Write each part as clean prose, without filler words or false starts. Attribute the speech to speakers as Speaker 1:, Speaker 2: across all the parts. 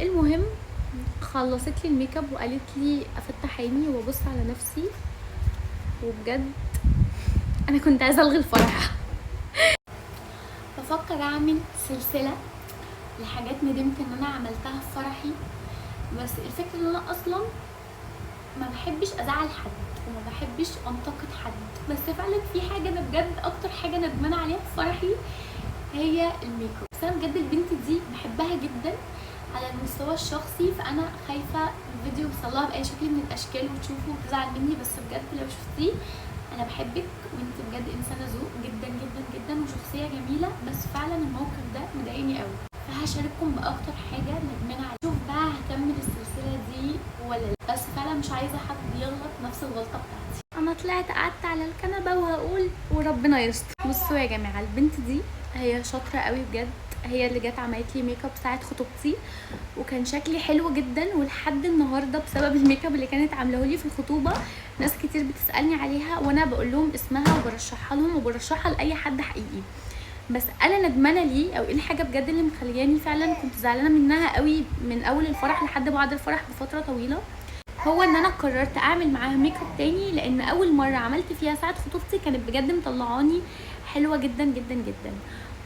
Speaker 1: المهم خلصت لي الميك اب وقالت لي افتح عيني وابص على نفسي، وبجد انا كنت عايزه الغي الفرح. بفكر اعمل سلسلة لحاجات ندمت ان انا عملتها في فرحي، بس الفكرة ان انا اصلا ما بحبش ازعل حد وما بحبش انتقد حد، بس فعلا في حاجة انا بجد اكتر حاجة ندمانه عليها في فرحي هي الميك اب. بس انا بجد البنت دي بحبها جدا على المستوى الشخصي، فانا خايفة الفيديو يوصلها باي شكل من الاشكال وتشوفه وتزعل مني، بس بجد لو شفتيه انا بحبك وانت بجد انسانه ذوق جدا جدا جدا وشخصية جميلة، بس فعلا الموقف ده مضايقني قوي، فهشارككم باكتر حاجة ندمانه عليها. شوف بقى هكمل السلسلة دي ولا لا، بس فعلا مش عايزه حد يغلط نفس الغلطة بتاعتي. انا طلعت قعدت على الكنبة وهقول وربنا يستر. بصوا يا جماعة، البنت دي هي شاطرة قوي بجد، هي اللي جت عملت لي ميك اب ساعة خطوبتي وكان شكلي حلو جدا، ولحد النهارده بسبب الميك اب اللي كانت عاملاه لي في الخطوبة ناس كتير بتسالني عليها وانا بقول لهم اسمها وبرشحها لهم وبرشحها لاي حد حقيقي. بس انا ندمانه ليه، او ايه الحاجة بجد اللي مخلياني فعلا كنت زعلانة منها قوي من اول الفرح لحد بعد الفرح بفترة طويلة، هو ان انا قررت اعمل معاها ميك اب تاني، لان اول مرة عملت فيها ساعة خطوبتي كانت بجد مطلعاني حلوة جدا جدا جدا،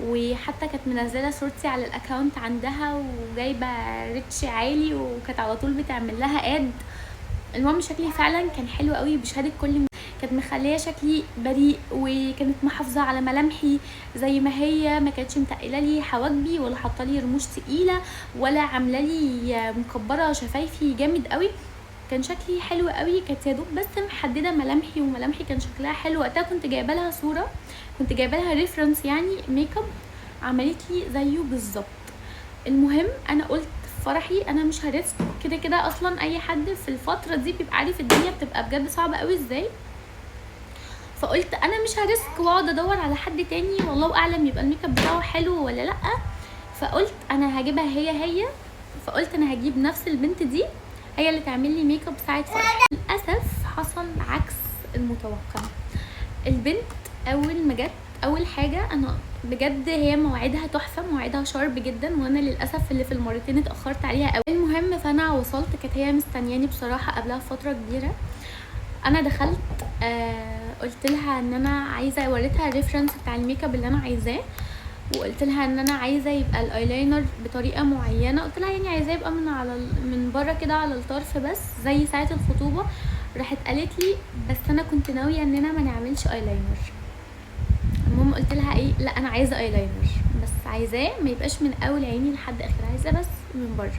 Speaker 1: وحتى كانت منزله صورتي على ال account عندها وجايبه reach عالي، وكانت على طول بتعمل لها add. المهم شكلي فعلا كان حلو قوي بشهادة كل، كانت مخليه شكلي بريء، وكانت محافظة على ملامحي زي ما هي، ما كانتش متقله لي حواجبي ولا حاطه لي رموش تقيلة ولا عامله لي مكبره شفايفي جامد قوي، كان شكلي حلو قوي. كانت يا دوب بس محددة ملامحي، وملامحي كان شكلها حلو وقتها. كنت جايبه لها صوره، كنت جايبه لها reference يعني ميك اب، عملت لي زيه بالظبط. المهم انا قلت في فرحي انا مش ه risk، كده كده اصلا اي حد في الفترة دي بيبقى عارف الدنيا بتبقى بجد صعبة قوي ازاي، فقلت انا مش ه risk واقعد ادور على حد تاني والله اعلم يبقى الميك اب بتاعه حلو ولا لا، فقلت انا هجيبها هي هي، فقلت انا هجيب نفس البنت دي هي اللي تعمل لي ميك اب ساعة فرحي. للاسف حصل عكس المتوقع. البنت اول ما جت، اول حاجة انا بجد هي مواعيدها تحفة، مواعيدها sharp جدا، وانا للاسف اللي في المرتين اتاخرت عليها قوي. المهم فانا وصلت، كانت هي مستنياني بصراحة قبلها فترة كبيرة. انا دخلت قلت لها ان انا عايزه، وريتها ال reference بتاع الميك اب اللي انا عايزاه، وقلت لها ان انا عايزه يبقى الايلاينر بطريقة معينة، قلت لها يعني عايزاه يبقى من بره كده على الطرف بس زي ساعة الخطوبة. راحت قالت لي بس انا كنت ناوية اننا ما نعملش ايلاينر. المهم قلت لها ايه، لا انا عايزه ايلاينر بس عايزاه ما يبقاش من اول عيني لحد اخر، عايزاه بس من بره.